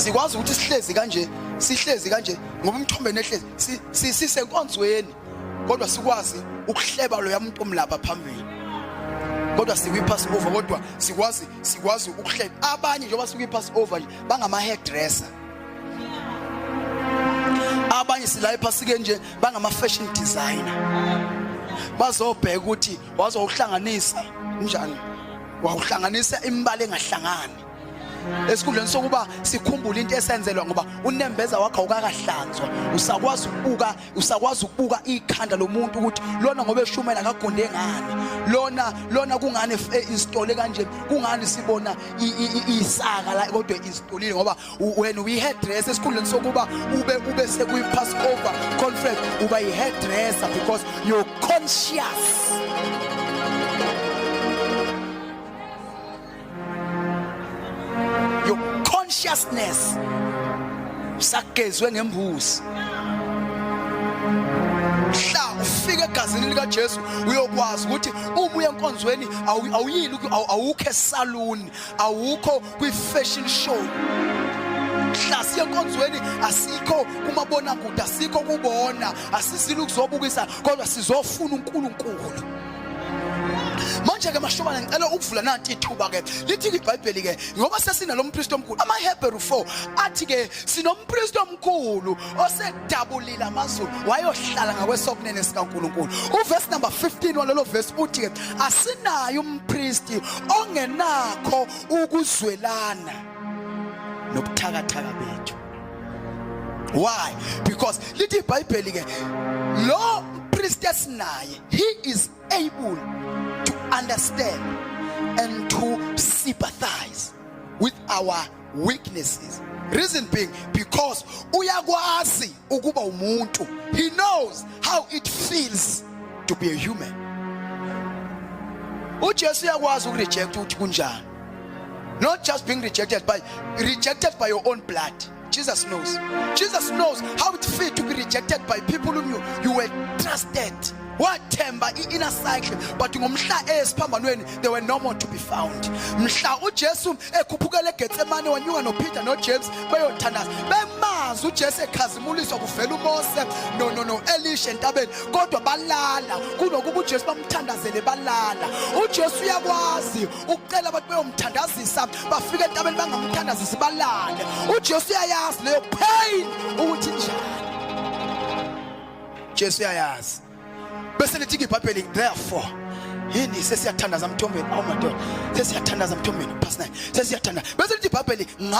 Sikwazi ukuthi sihlezi kanje, sihlezi kanje ngoba umthombeni ehlezi sisenkonzweni, kodwa sikwazi ukuhleba loya muntu omlapha phambili. Kodwa sikwi Passover, kodwa sikwazi ukuhleba abanye njengoba sikwi Passover nje bangama hairdresser. Abanye sila ephasikeni nje bangama fashion designer. Bazobheka ukuthi wazowuhlanganisa njani, wawuhlanganisa imibala engahlangani. Esikhundleni sokuba sikhumbule into esenzelwa, ngoba unembeza wakho awukakahlanzwa, usakwazi ukubuka, usakwazi ukubuka ikhanda lomuntu ukuthi lona ngoba eshumela akagunde ngani, lona kungani installe kanje, kungani sibona isaka la kodwa installile, ngoba wena uyi hairdresser. Esikhundleni sokuba ube sekuyi Passover conference, uba yi hairdresser because you're conscious. Your consciousness usagezwe ngembuzi. Mhla ufika egazini lika Jesu uyokwazi ukuthi uma uya enkonzweni awuyili, awukho esaluni, awukho kwi fashion show. Mhla siye enkonzweni asikho kumabona kude, asikho kubona, asizile ukuzobukisa, kodwa sizofuna uNkulunkulu. Manje ke mashobana, ngicela ukuvula nanti ithuba ke, lithi iBhayibheli ke, ngoba sesinalo umpristi omkhulu, amaHebheru 4 athi ke sinompristi omkhulu osedabulile amazulu wayohlala ngakwesokunene sikaNkuluNkulu. Uverse number 15 walelo verse uthi ke asinayo umpristi ongenakho ukuzwelana nobuthakathaka bethu. Why? Because lithi iBhayibheli ke lo priest esinaye, he is able to understand and to sympathize with our weaknesses. Reason being, because uyakwazi ukuba umuntu. He knows how it feels to be a human. uJesu uyakwazi ukureject ukuthi kunjani, not just being rejected by your own blood. Jesus knows. Jesus knows how it feels to be rejected by people whom you were trusted. Wathemba i-inner cycle, but ngomhla esiphambanweni they were no more to be found. Mhla uJesu ekhuphukela eGetsemane wanyuka noPeter noJames beyothandaza, bemazi uJesu ekhazimuliswa kuvela uMose no no no Elisha entabeni, kodwa balala. Kunokuba uJesu bamthandazele, balala. uJesu uyakwazi ukucela abantu beyomthandazisa, bafike entabeni bangamthandazisi, balale. uJesu uyayazi leyo pain ukuthi njani. Jesu uyayazi. Bese lithi iBhayibheli, therefore, yini, sesiyathandaza mthombeni, awu madoda, sesiyathandaza mthombeni, past 9 sesiyathandaza. Bese lithi iBhayibheli nga